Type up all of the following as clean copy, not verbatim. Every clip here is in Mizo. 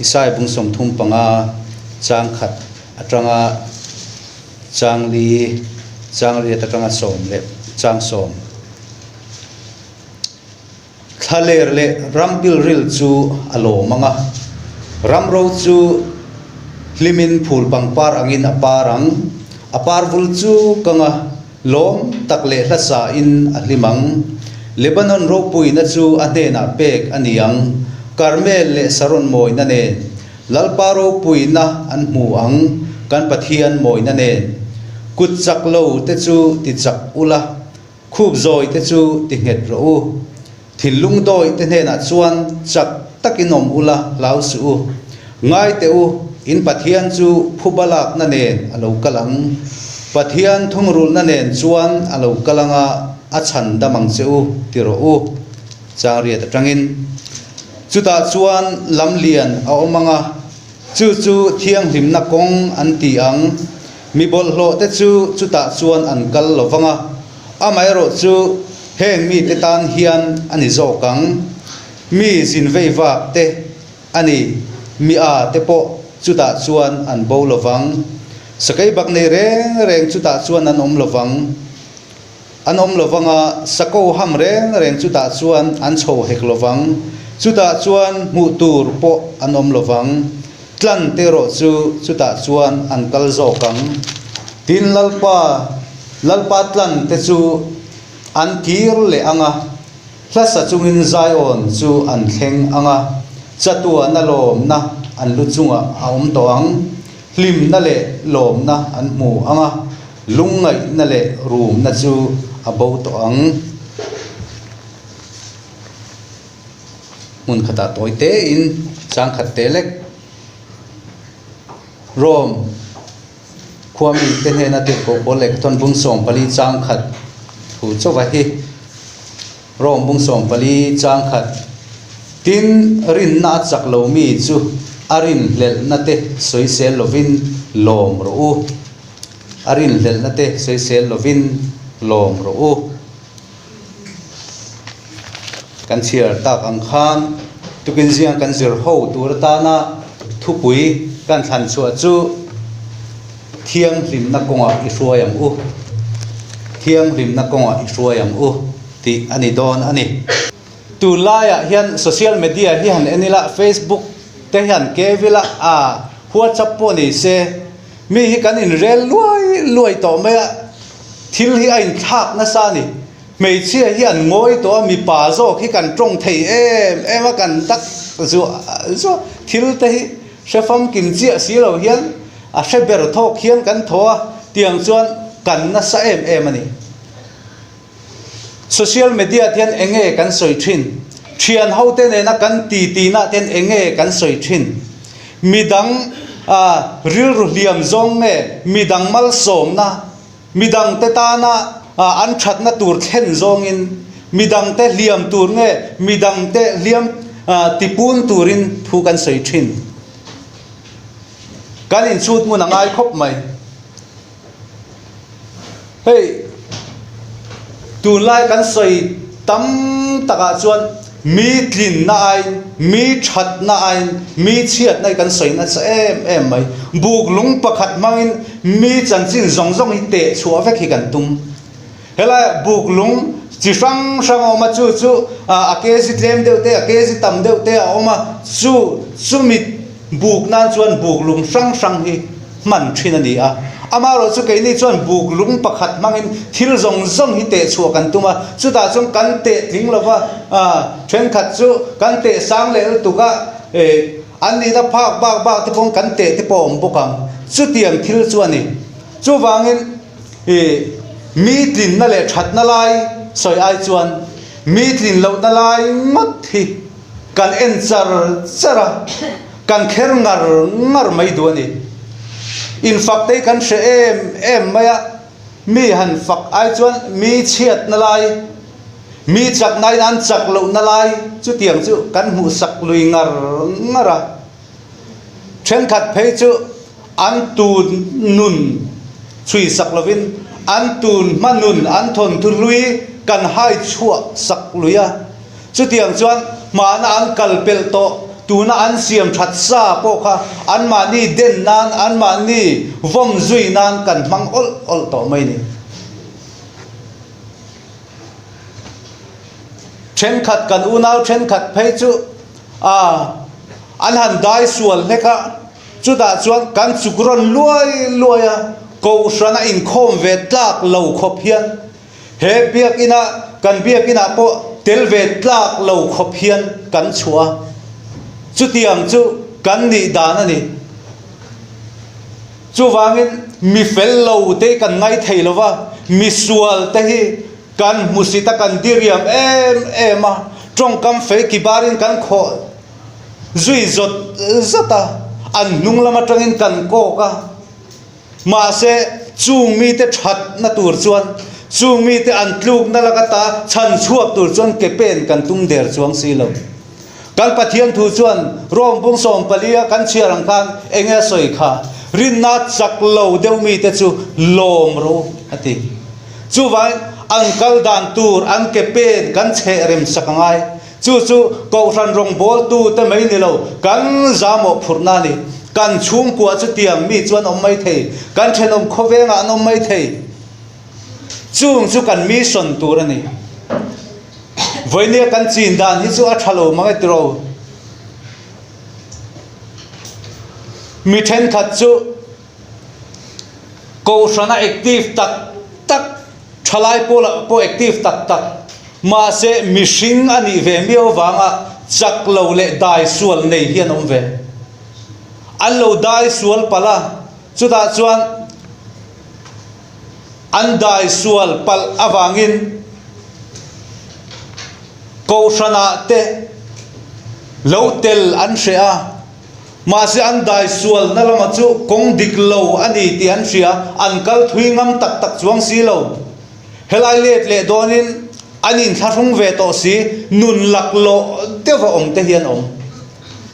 Isaiah bung 35 chang khat atanga chang li, chang riat atanga sawm leh chang sawm. Thlaler leh ram pilril chu a lawm ang a, ramro chu hlimin phul pangpar angin a par ang. A par vul chu kang a, lawm tak leh hlasa in a hlim ang. Lebanon ropuina chu a hnenah pek a ni ang, Karmel leh Saron mawina nen. Lalpa ropuina an hmu ang, kan Pathian mawina nen. Kut chak lo te chu ti chak ula. Khup zawi te chu ti nghet rawh u. Thinlung dawi te hnenah chuan chak takin awm ula hlau suh u. Ngai teh u, in Pathian chu phuba lakna nen a lo kal ang. Pathian thungrulhna nen chuan a lo kal ang a, a chhan dam ang che u ti rawh u. Changriat atangin. Chutah chuan lam lian a awm ang a, chu chu thianghlimna kawng an ti ang. Mi bawlhhlawh te chu chutah chuan an kal lo vang a, amaherawh chu heng mite tan hian a ni zawk ang. Mi zin vei vak te a ni, mi a te pawh chutah chuan an bo lo vang. Sakei bak nei reng reng chutah chuan an awm lo vang. An awm lo vang a, sako ham reng reng chutah chuan an chho hek lo vang. Chutah chuan hmuh tur pawh an awm lo vang. Tlan te erawh chu chutah chuan an kal zawk ang. Tin, Lalpa, Lalpa tlan te chu an kir leh ang a, hlasa chungin Zion chu an thleng ang a, chatuana lawmna an lu chungah a awm tawh ang, hlimna leh lawmna an hmu ang a, lungngaihna leh rumna chu a bo tawh ang. Hmun khatah tawi tein chang khat te lek Rome khua mite hnena tirhkoh pawl leh thawn bung 14 chang khat thu chauh a hi. Rome bung 14 chang khat tin rinna a chak lo mi chu a rinhlelhna te sawisel lovin lawm rawh u. A rinhlelhna te sawisel lovin lawm rawh u. Kan chhiar tak ang khan tukin ziang kan zir ho tur atana thupui kan thlan chhuah chu thianghlimna kawngah i hruai ang u, thianghlimna kawngah i hruai ang u tih a ni dawn a ni. Tunlaiah hian social media hi han en ila, Facebook te hian kev ila, ah WhatsApp pawh ni se mi hi kan inrel luai luai tawh mai a. Thil hi a inthlak nasa a ni. Hmeichhia hi an ngawi tawh a, mipa zawk hi kan tawng thei em em a, kan tak zuah zuah. Thil te hi hre famkim chiah si lo hian a hre ber thawk hian kan thaw a, tiang chuan kan nasa em em a ni. Social media te hian eng nge kan sawi thin? Thian ho te nena kan ti ti nah te hian eng nge kan sawi thin? Midang rilru hliam zawng nge midang malsawmna, midangte tana an thatna tur thlen zawngin, midangte hliam tur nge midangte hliam tipun turin thu kan sawi thin. Kan inchhut hmun a ngai khawp mai. Hei, tunlai kan sawi tam takah chuan mi tlinna aiin, mi thatna aiin, mi chhiatna hi kan sawi nasa em em mai. Buk lung pakhat hmangin mi chanchin zawng zawng hi teh chhuah vek hi kan tum. Helaiah buk lung chi hrang hrang a awm a, chu chu a kg tlem deuh te, a kg tam deuh te a awm a, chu chumi buk nan chuan buk lung hrang hrang hi hman thin a ni a. Amaherawh chu keini chuan buk lung pakhat hmangin thil zawng zawng hi teh chhuah kan tum a, chutah chuan kan teh tling lo va, thenkhat chu kan teh sang leh lutuk a, an nihna phak bak bak te pawh kan teh te pawh a awm bawk ang. Chutiang thil chu a ni. Chuvangin I mi tlinna leh thatna lai sawi ai chuan mi tlin lohna lai ngawt hi kan en char char a, kan kher ngar ngar mai duh a ni. Infak te hi kan hre em em mai a, mi han fak ai chuan mi chhiatna lai, mi chakna in an chak lohna lai chutiang chu kan hmuhsak lui ngar ngar a. Thenkhat phei chu an tun nun chhui sak lovin an tun hma nun an thawnthu hlui kan hai chhuah sak lui a. Chutiang chuan hmana an kal pelh tawh. tuna an siam that sa pawh kha anmahni den nan, anmahni vawm zui nan kan hmang awlh awlh tawh mai ni. Thenkhat kan unau thenkhat phei chu a an han dai sual hlek a, chutah chuan kan chuk rawn luai luai a, kohhrana inkhawm ve tlak lo khawp hian he biakina kan biakinah pawh tel ve tlak lo khawp hian kan chhuah a, chutiang chu kan nih dan a ni. Chuvangin mi fel lo te hi kan ngai thei lo va, mi sual te hi kan hmusit a, kan diriam em em a, tawngkam fei ki barin kan khawh zui zawt zawt a, an hnung lam atangin kan kawk a. Mahse, chung mite thatna tur chuan, chung mite an tlukna lak ata chhan chhuak tur chuan ke pen kan tum der chuang si lo. Kan Pathian thu chuan Rome bung 14 a kan chhiar ang khan eng nge a sawi kha? Rinna chak lo deuh mite chu lawm ro a ti. Chuvangin an kal dan tur an ke pen kan chheh rem sak a ngai. Chu chu Kohhran rawngbawltu te mai ni lo, kan zamawh phurhna a ni. Kan chhungkua chu tiang mi chu an awm mai thei, kan thenawm khawvengah an awm mai thei. Chung chu kan mission tur a ni. Vawinia kan chin dan hi chu a tha lo mang e tiraw. Mi thenkhat chu Kohhrana active tak tak, thalai pawlah pawh active tak tak, mahse mihring a nih ve miau avanga chak lo leh dai sual nei hi an awm ve. An lo dai sual palh a, chutah chuan An dai sual palh avangin Kohhranah te lo tel an hreh a, mahse an dai sualna lamah chu kawng dik lo a ni tih an hria, an kal thui ngam tak tak chuang si lo. Helai let leh dawnin an inthlahrung ve tawh si, nun laklawh deuha awm te hi an awm.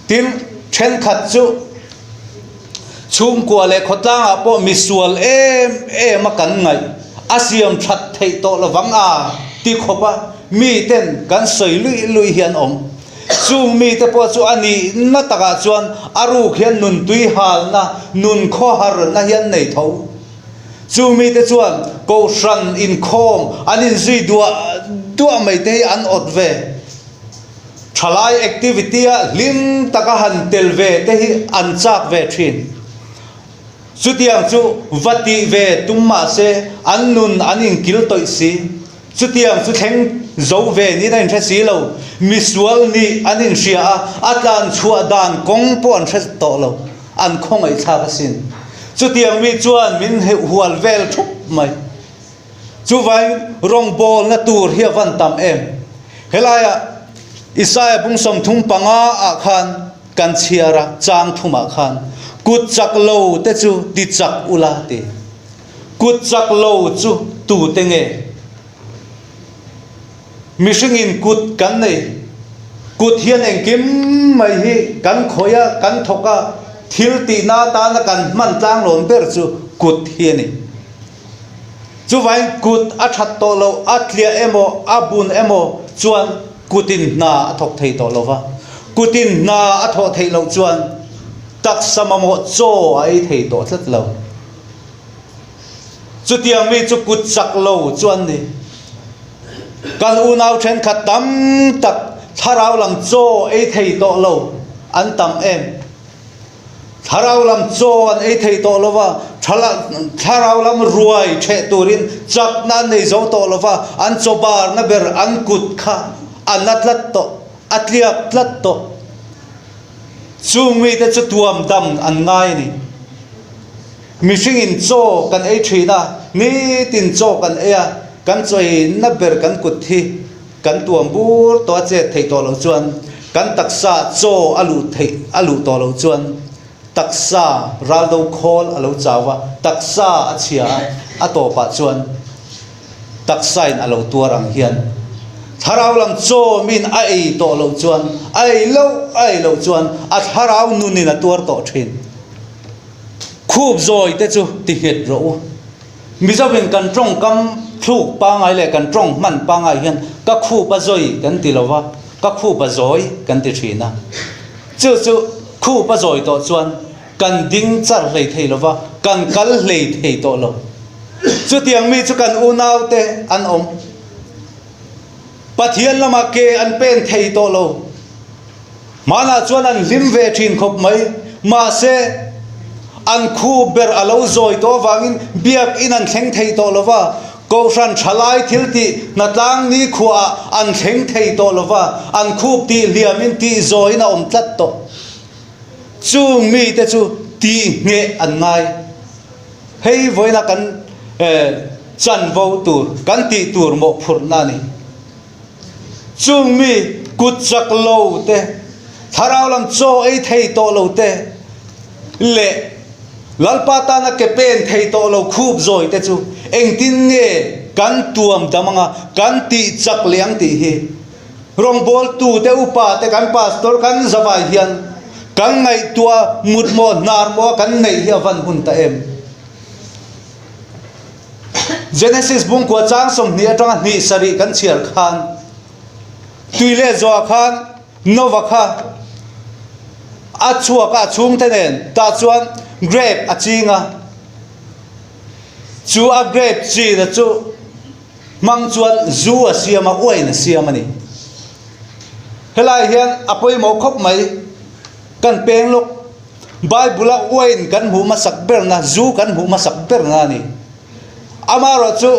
Tin, thenkhat chu chhungkua leh khawtlangah pawh misual em em a kan ngaih, a siam that theih tawh lovang a ti khawp a, miten kan sawi luih luih hi an awm. Chung mite pawh chu a nihna takah chuan a ruk hian nun tui halna, nun khawharna hi an nei tho. Chung mite chuan kohhran inkhawm an inzui duah duah mai te hi an awt ve. Thalai activity-a hlim taka han tel ve te hi an chak ve thin. Chutiang chu va tih ve tum mah se an nun an inkil tawih si. Chutiang chu thleng zo ve niin a inhre si lo. Misual nih an inhria a, a tlan chhuah dan kawng pawh an hre tawh lo. An khawngaihthlak asin. Chutiang mi chuan min hual vel thup mai. Chuvangin rawngbawlna tur hi a van tam em? Helaiah Isaia bung 35 ah khan kan chhiar a, chang thumah khan, Kut chak lo te chu ti chak ula ti. Kut chak lo chu tute nge? Mihringin kut kan nei. Kut hian engkim mai hi kan khawih a, kan thawk a, thil tihna atana kan hman tlanglawn ber chu kut hi a ni. Chuvain kut a that tawh loh, a tliah emaw, a bun emaw chuan kutin hna a thawk thei tawh lo va. Kutin hna a thawh theih loh chuan taksa mamawh chaw a ei thei tawh tlat lo. Chutiang mi chu kut chak lo chu an ni. Kan unau thenkhat tam tak thlarau lam chaw ei thei tawh lo an tam em? Thlarau lam chaw an ei thei tawh lo va, thlarau lam ruai ṭheh turin chakna an nei zo tawh lo va, an chaw barna ber an kut kha a na tlat tawh, a tliak tlat tawh. Chung mite chu tuam dam an ngai a ni. Mihringin chaw kan ei ṭhin a, nitin chaw kan ei a, kan chaw eina ber kan kut hi Kan tuam bur tawh a chet theih tawh loh chuan kan taksa chaw a luh theih a luh tawh loh chuan taksa raldo khawl a lo chau a, taksa a chhia a, a tawpah chuan taksain a lo tuar ang hian thlarau lam chaw min a ei tawh loh chuan a ei loh a ei loh chuan a thlarau nunin a tuar tawh thin. Khup zawi te chu ti nghet rawh u. Mizovin kan tawngkam thluk pangai leh kan tawng hman pangai hian ka khup a zawi kan ti lo va, ka khup a zawi kan ti thin a. Chu chu khup a zawi tawh chuan kan ding char hlei thei lo va, kan kal hlei thei tawh lo. Chutiang mi chu kan unaute an awm. Pathian lamah ke an pen thei tawh lo. Hmanah chuan an hlim ve thin khawp mai. Mahse, an khu ber a lo zawi tawh avangin biakin an thleng thei tawh lo va, Kohhran thalai thil tih hnatlang nikhuaah an thleng thei tawh lo va, an khup tih hliamin tih zawiin a awm tlat tawh. Chung mite chu tih ngheh an ngai. Hei vawiina kan chanvo tur, kan tih tur mawhphurhna a ni. Chung mi kut chak lo te, thlarau lam chaw ei thei tawh lo te leh Lalpa tana ke pen thei tawh lo khup zawi te chu engtin nge kan tuam dam anga kan tih chak leh ang tih hi rawngbawltu te, upa te, kan pastor kan zavai hian kan ngaihtuah mutmawh hnar maw kan neih hi a van hun ta em? Genesis bungkua chang 20 atanga hnih sarih kan chhiar khan tui leh zawhah khan Nova kha a chhuak a, a chhungte nen tah chuan grape a ching a, chu a grape china chu hmang chuan zu a siam a, wine a siam a ni. Helai hian a pawimawh khawp mai kan peng lawk. Bible a wine kan hmuh hmasak berna, zu kan hmuh hmasak berna a ni. Amaherawh chu,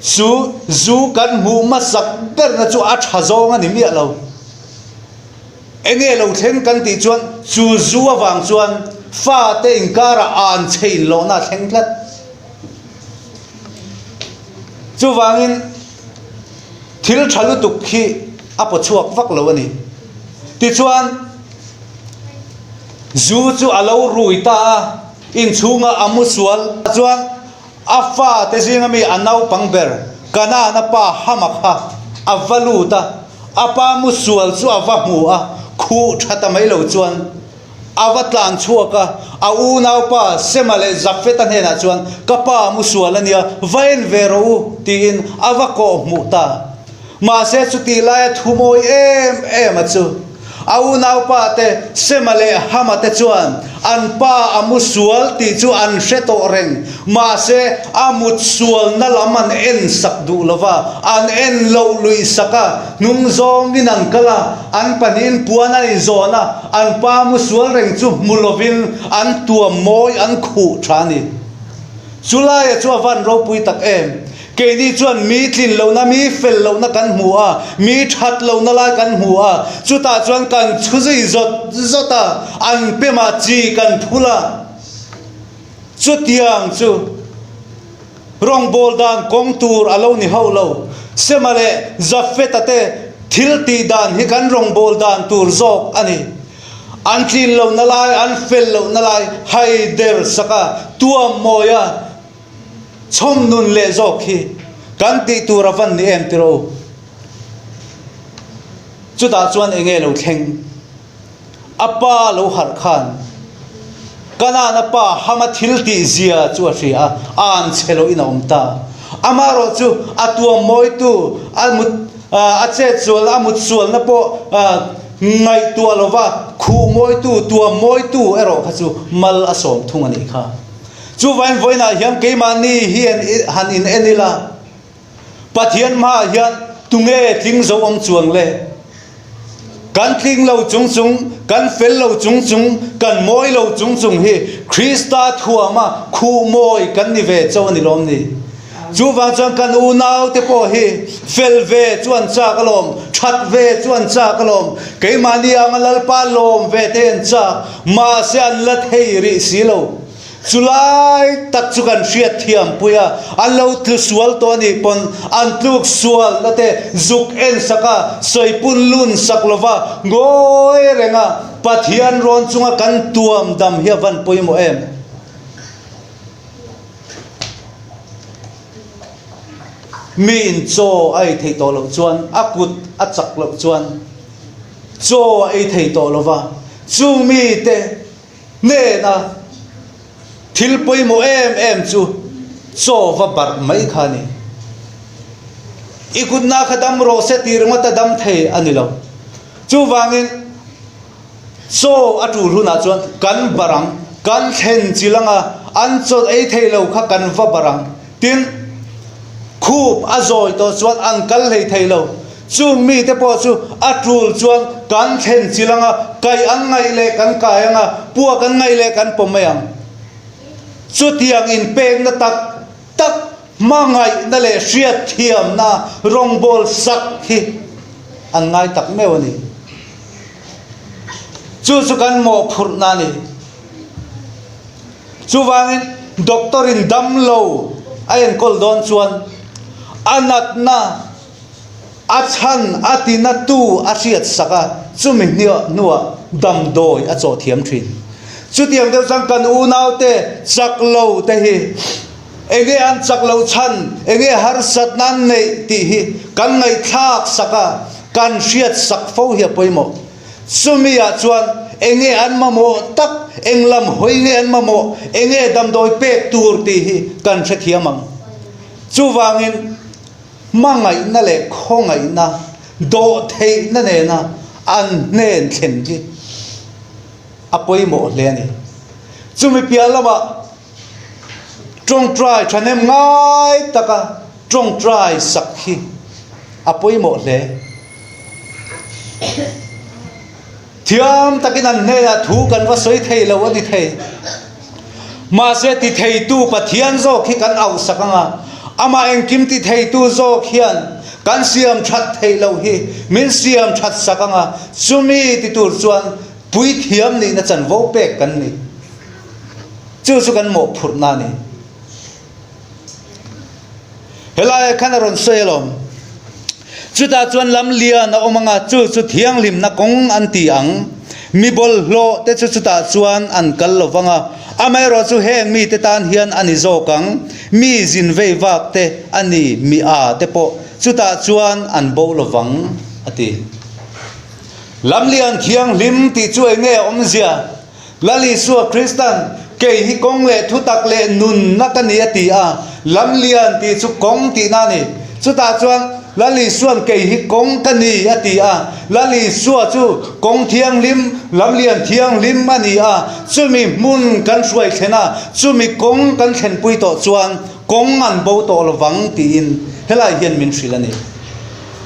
chu zu kan hmuh hmasak berna chu a tha zawng a ni miah lo. Enge lo thleng kan tih chuan chu zu avang chuan fate inkarah an chhe inlawhna a thleng tlat. Chuvangin thil tha lutuk hi a pawchhuak vak lo a ni. Tichuan. Zu chu a lo rui ta a, inchhunga a mu sual chuan a fate zinga mi a naupang ber Kanaan-a pa Hama kha a va lut a, a pa mu sual chu a va hmu a, khuh tha ta mai lo chuan a va tlan chhuak a, a unaupa Sema leh Jafeta hnenah chuan, Ka pa mu sual a nia, va en ve rawh u, tiin a va kawh hmuh ta. Mahse chutih laia thu mawi em em a chu. A unaupa te Sema leh Hama te chuan an pa a mu sual tih chu an hre tawh reng. Mahse a mut sualna lam an en sak duh lo va, an en loh luih sak a, hnung zawngin an kal a, an pahnihin puan an inzawn a, an pa mu sual reng chu hmu lovin an tuam mawi an khuh tha a ni. Chulaia chu a van ropui tak em! Keini chuan mi tlin lohna, mi fel lohna kan hmu a, mi that lohna lai kan hmu a, chutah chuan kan chhu zui zawt zawt a, an pemah chi kan phul a. Chutiang chu rawngbâwl dan kawng tur a lo ni hauh lo. Sema leh Jafeta te thil tih dan hi kan rawngbâwl dan tur zawk a ni. An tlin lohna lai, an fel lohna lai haider sak a, tuam mawi a, Chhawm nun leh zawk hi kan tih tur a van ni em tiraw u? Chutah chuan eng nge lo thleng? A pa lo harh khan Kanaan a pa Hama thil tih zia chu a hria a, an chhe lohin a awm ta. Amaherawh chu a tuam mawitu, a mut a chet sualna, a mut sualna pawh ngaihtuah lova khuh mawitu, tuam mawitu erawh kha chu mal a sawm thung a nih kha. Chuvain vawiinah hian keimahni hian han in en ila, Pathian hmaah hian tunge tling zo awm chuang le? Kan tling lo chung chung, kan fel lo chung chung, kan mawi lo chung chung hi Krista thuama khuh mawi kan ni ve cho a ni lawm ni? Chuvang chuan kan unaute pawh hi fel ve chu an chak alawm, that ve chu an chak alawm, keimahni anga Lalpa lawm ve te an chak, mahse an la thei rih si lo. Chulai tak chu kan hriat thiam pui a, an lo tlu sual tawh a nih pawn an tluk sualna te zuk en sak a, sawipun lun sak lova ngawi reng a, Pathian rawn chunga kan tuam dam hi a van pawimawh em? Mi in chaw a ei theih tawh loh chuan, a kut a chak loh chuan chaw a ei thei tawh lova, chung mite Hnena thil pawimawh em em chu chaw va barh mai kha a ni. I kutna kha dam rawh se tih ringawt a dam thei a ni lo. Chuvangin Chaw a tul hunah chuan kan bar ang, kan thlen chilh ang a, an chaw ei thei lo kha kan va bar ang. Tin, khup a zawi tawh chuan an kal hlei thei lo. Chung mite pawh chu a tul chuan kan thlen chilh ang a, kaih an ngaih leh kan kai ang a, puak an ngaih leh kan pawm mai ang. Chutiang inpekna tak tak hmangaihna leh hriatthiamna rawngbawl sak hi an ngai tak meuh a ni. Chu chu kan mawhphurhna a ni. Chuvangin doctor in damlo a enkawl dawn chuan a natna a chhan a tina tu a hriat sak a, chumi hnuah damdawi a chawh thiam thin. Chutiang deuh chuan kan unaute chak lo te hi enge an chak loh chhan, enge harsatna an neih tih hi kan ngaihthlak sak a, kan hriat sak fo hi a pawimawh. Chumi-ah chuan enge an mamawh tak, eng lam hawi nge an mamawh, enge damdawi pek tur tih hi kan hrethiam ang. Chuvangin hmangaihna leh khawngaihna, dawhtheihna nena an hnen thlen hi a pawimawh hle a ni. Chumi piah lamah tawngtai thahnem ngai taka tawngtai sak hi a pawimawh hle. Thiam takin an hnenah thu kan va sawi thei lo a ni thei. Mahse ti theitu Pathian zawk hi kan auhsak ang a, amah engkim ti theitu zawk hian kan siam that theih loh hi min siam that sak ang a, chumi ti tur chuan puithiam nihna chanvo pek kan ni. Chu chu kan mawhphurhna a ni. Helaiah khan a rawn sawi alawm. Chutah chuan lam lian a awm ang a, chu chu thianghlimna kawng an ti ang. Mi bawlhhlawh te chu chutah chuan an kal lo vang a, amaherawh chu heng mite tan hian a ni zawk ang. Mi zin vei vak te a ni, mi a te pawh chutah chuan an bo lo vang, a ti. Lam lian thianghlim tih chu eng nge a awmzia? Lal Isua Kristan, Kei hi kawng leh thutak leh nunna ka ni a ti a, lamlian tih chu kawng tihna a ni. Chutah chuan Lal Isua'n Kei hi kawng ka ni a ti a, Lal Isua chu kawng thianghlim, lamlian thianghlim a ni a, chumi hmun kan hruai thlen a, chumi kawng kan thlenpui tawh chuan kawng an bo tawh lovang tiin helai hian min hrilh a ni.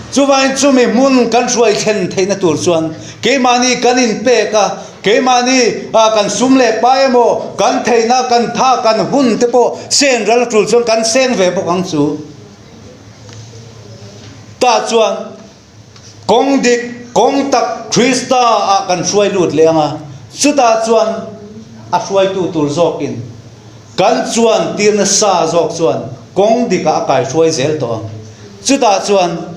Chuvangin chumi hmun kan hruai thlen theihna tur chuan keimahni kan inpek a, Keimahni ah kan sum leh pai emaw, kan theihna, kan tha, kan hun te pawh seng ral tul chuan kan seng ve bawk ang chu. Tah chuan kawng dik, kawng tak Krista ah kan hruai lut leh ang a, chutah chuan a hruaitu tur zawkin kan chuan tir nasa zawk chuan kawng dikah a kaihruai zel tawh ang. Chutah chuan.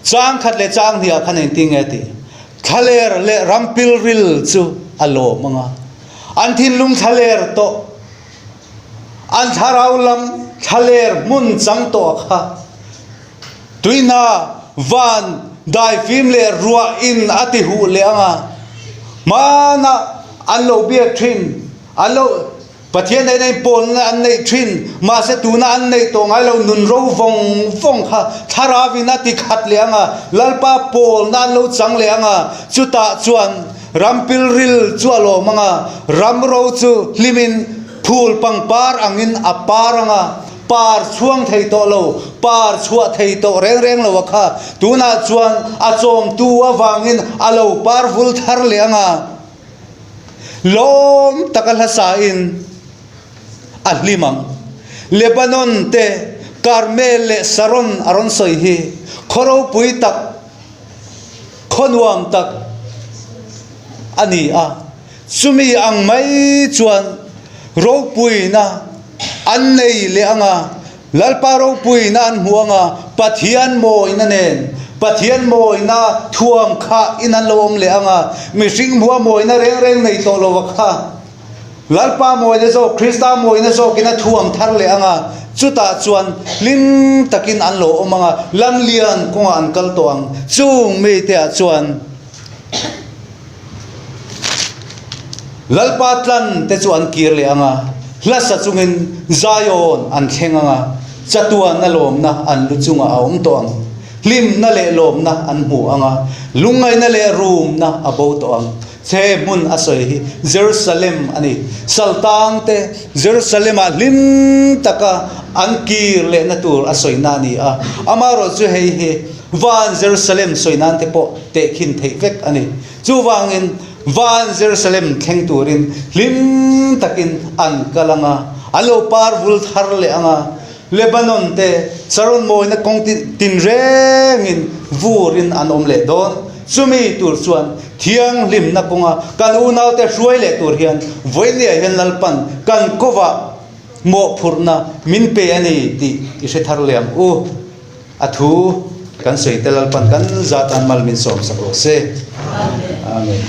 Chang khat leh chang hniah khan engtin nge tih? Thlaler leh ram pilril chu a lawm ang a, an thinlung thlaler tawh, an thlarau lam thlaler hmun chang tawh kha tuihna van daifim leh ruah in a ti huh leh ang a, hmanah an lo biak thin, an lo. Pathian nena inpawlna an neih thin, mahse tuna an neih tawh ngai lo nun ro vawng vawng kha Thlarauin a ti khat leh ang a, Lalpa pawlna an lo chang leh ang a, chutah chuan ram pilril chu a lawm ang a, ram ro chu hlimin phul pangpar angin a par ang a, par chhuang thei tawh lo, par chhuah thei tawh reng reng lo a kha, tunah chuan a chawmtu avangin a lo par vul thar leh ang a. Lawm taka hlasain a hlim ang. Lebanon te, Karmel leh Saron a rawn sawi hi khaw ropui tak, khaw nuam tak a ni a. Chumi ang mai chuan ropuina an nei leh ang a. Lalpa ropuina an hmu ang a, Pathian mawina nen, Pathian mawina thuam kha in an lo awm leh ang a, mihring hmua mawina reng reng nei tawh lo a kha. Lalpa mawina zawk, Krista mawina zawkin a thuam thar leh ang a, chutah chuan hlim takin an lo awm ang a, lamlian kawngah an kal tawh ang. Chung mite ah chuan. Lalpa tlan te chu an kir leh ang a, hlasa chungin Zion an thleng ang a, chatuan a lawmna an lu chungah a awm tawh ang. Hlimna leh lawmna an hmu ang a, lungngaihna leh rumna a bo tawh ang. He hmun a sawi hi Jerusalem a ni. Saltangte Jerusalem-ah hlim taka an kir lehna tur a sawina a ni a. Amaherawhchu chu hei hi van Jerusalem sawi nan te pawh tehkhin theih vek a ni. Chuvangin van Jerusalem thleng turin hlim takin an kal ang a, an lo par vul thar leh ang a. Lebanon te Saron mawina kawng tinrengin vurin an awm leh dawn. Chumi tur chuan thianghlimna kawnga kan unaute hruai leh tur hian vawinia hian Lalpan kan kovah mawhphurhna min pe a ni tih i hre thar leh ang u. A thu kan sawi te Lalpan kan zatan mal min sawmsak rawh se. Amen.